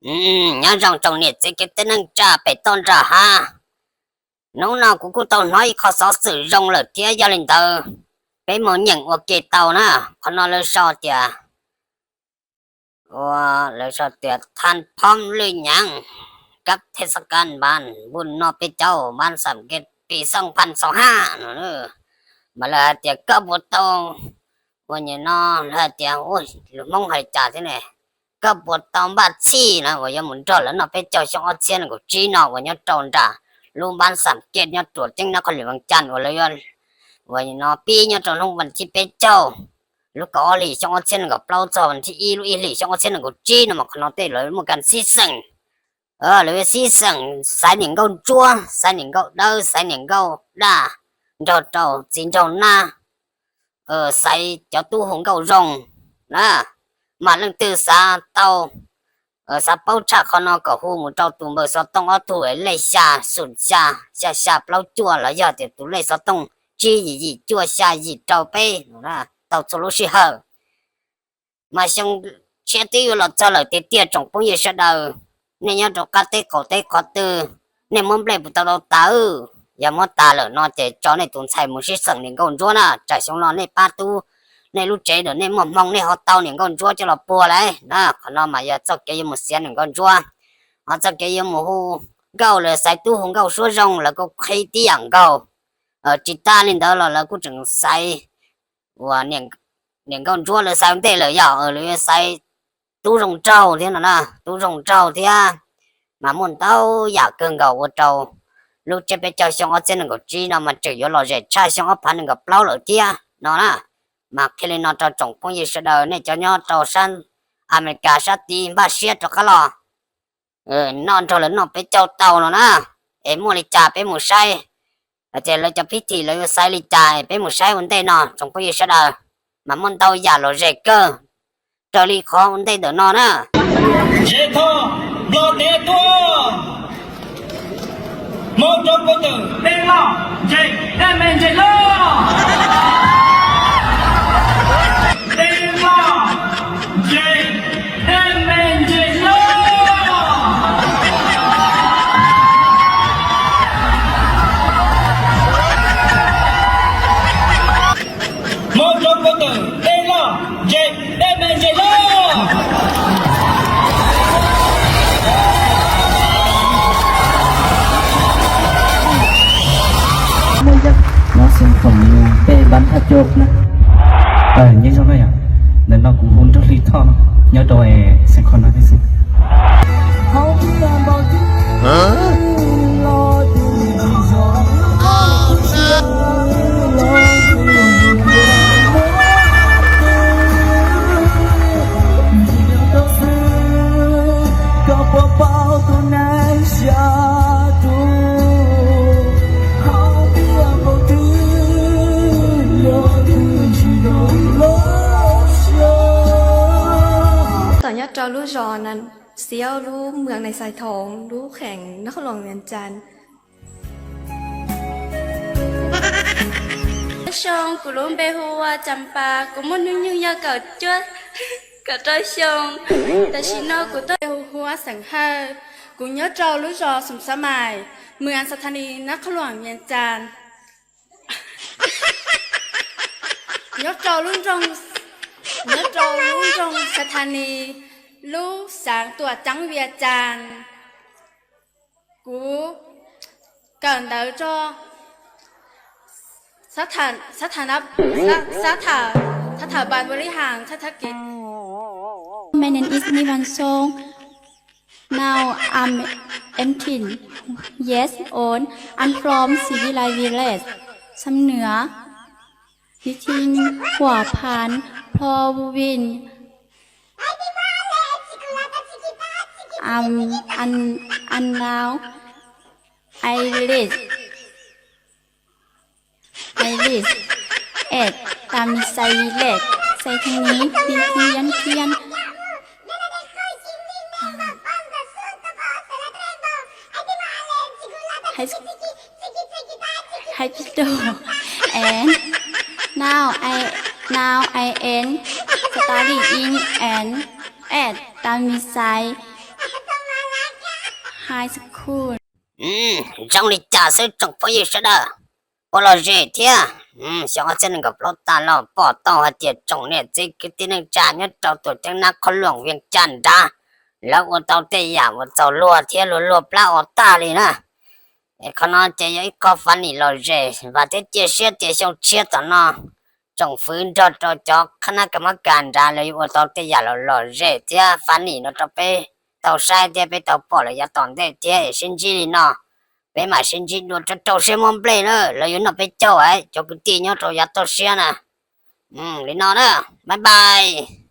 Nyob zoo tsoom niam txiv kwv tij neej tsa pem toj nram hav. Hnub no kuv kuj tau hnov ib qho xov xwm zoo lawm thiab, yog li ntawd peb mus nyeem ua ke tau na. Qhov no lawv sau tias, ua, lawv sau tias than phom lwj nyav kab thej xab kab npas npun no peb caug npas xam kej pis xooj phan xaus haj no. Mas lawv hais tias koj puas tau, ua nyuam no, lawv hais tias, lus Hmoob hais cas thiab ne, koj puas tau npaj txhij na uas yuav mus nrog lawv noj peb caug xyoo ob txhiab nees nkaum tsib no uas nyob rau nram lub npab xam kej nyob ruam ceeb nab qhoj lwm Vees Cas uas lawv yuav, uas no pib nyob rau hnub vas thib peb caug lub kaum ob hlis xyoo ob txhiab nees nkaum plaub txog vas thib ib lub ib hlis xyoo ob txhiab nees nkaum tsib no mas qhov no tej lawv muaj kas xib xeem, lawv yuav xib xeem xaiv niam nkauj ntsuab, xaiv niam nkauj dawb, xaiv niam nkauj daj, nraug rau txiv nraug nab, xaiv cov tub hu nkauj zoo na. Mas leej twg xav tau, xav paub tshaj qhov no kom hu mus rau tus npawb xov tooj ob tug lej xya xoom xya xya xya plaub cuaj los yog tias tus lej xov tooj tsib yim yim cuaj xya yim rau peb tau txhua lub sij hawm. Mas xyoo tshiab twb yuav los txog lawm tiag tiag tsoom phooj ywg sawv daws, nej nyob rau qab teb qaum teb qhov twg, nej muab nplej puas tau tau tas? Yog muab tas lawm no ces tso nej tus ntxhais mus sib xeem niam nkauj ntsuab na, tsam xyoo no nej pab tub, nej lub tsev ntawm nej muaj hmoo nej ho tau niam nkauj ntsuab coj los puag lawm na. Qhov no mas yog txoj kev yuav mus xiav niam nkauj ntsuab, ho txoj kev yuav mus hu nkauj lawv xaiv tub hu nkauj suab zoo lawv kuj qhib tib yam nkaus. Tsis tas li ntawd los lawv kuj tseem xaiv uas niam nkauj ntsuab lawv xaiv ua ntej lawm yog lawv yuav xaiv tub zoo nraug thiab no na, tub zoo nraug thiab. Mas muaj ntau yam kawg nkaus ua rau lub tsiab peb caug xyoo ob txhiab nees nkaum tsib no mas tseem yuav lom zem tshaj xyoo ob phav nees nkaum plaub lawm thiab no na. Mas qhia li no rau tsoom phooj ywg sawv daws nej cov nyob rau sab Amelikas sab tid npaj siab rov qab los noj nrog lawv noj peb caug tau no na. Es muaj li cas peb mus saib, hais tias lawv cov phib thim lawv yuav xaiv li cas es peb mus saib ua ntej no tsoom phooj ywg sawv daws. Mas muaj ntau yam lom zem kawg raws li qhov ua ntej ntawm no na. Tsev thoj nplog tev tuaj, Hmoob rov kauj twm dej loj ntses dej me ntses loj, dej loj ntses dej me ntses loj. Hmoob rov kauj twm dej loj ntses dej me ntses loj. Nyob zoo na yom, ntawm no kuv hu nrog Hli Thoj no nyob rau Xeev Khuam no thiab xwb. Tom nyob rau lub zos Nas Xiaub, lub moos Nais Xais Thoos, lub kheem Nab Qhoos Loos, Vias Cas. Nyob zoo, kuv lub npe hu ua Cas Pas, kuv muaj hnub nyoog yog kaum cuaj, kaum rau xyoo. Tam sim no kuv tuaj hu ua Xeem Hawj, kuv nyob rau lub zos Xoom Xav Mais, moos Xav Thas Nis, Nab Qhoos Loos, Vias Cas. Nyob rau lub nroog, nyob rau lub nroog Xav Thas Nis, lub xeev Tuam Ceeb, Vias Cas. Kuv kawm ntawv rau xab thawm, xab thawm, xab thawm, xab thawm ban vali has, xab thawm kiv. My name is Nivan Song. Now I'm eighteen years old. I'm from Sivilai village, Sam Nua, within Hua Phan province. Um, and, and now I live, I live at Tamisai village, Saitani, Titian Tian. High, high school. And now I, now I am studying in at Tamisai Zoo li cas xwb tsoom phooj ywg sawv daws, puas lom zem thiab? Xyoo ob txhiab nees nkaum plaub tas los pom tau hais tias tsoom niam txiv kwv tij neej tsa nyob rau tuam ceeb nab qhov luam Vias Cas nrad, lawv ua tau tej yam uas txaus luag thiab luag luag plab ua tag li na. Es qhov no ces yog ib qho funny lom zem vam thiab cia siab tias xyoo tshiab tom no tsoom fwv nrog rau cov qhab nab kas mab kas nrad lawv yuav ua tau tej yam lom lom zem thiab funny no rau peb tau saib thiab peb tau pom lawm yav tom ntej thiab. Sib ntsib li no, peb mam sib ntsib dua rau rau siab muab nplej na, lawv yuav noj peb caug cov kwv tij nyob rau yav toj siab na. Li no na, bye bye.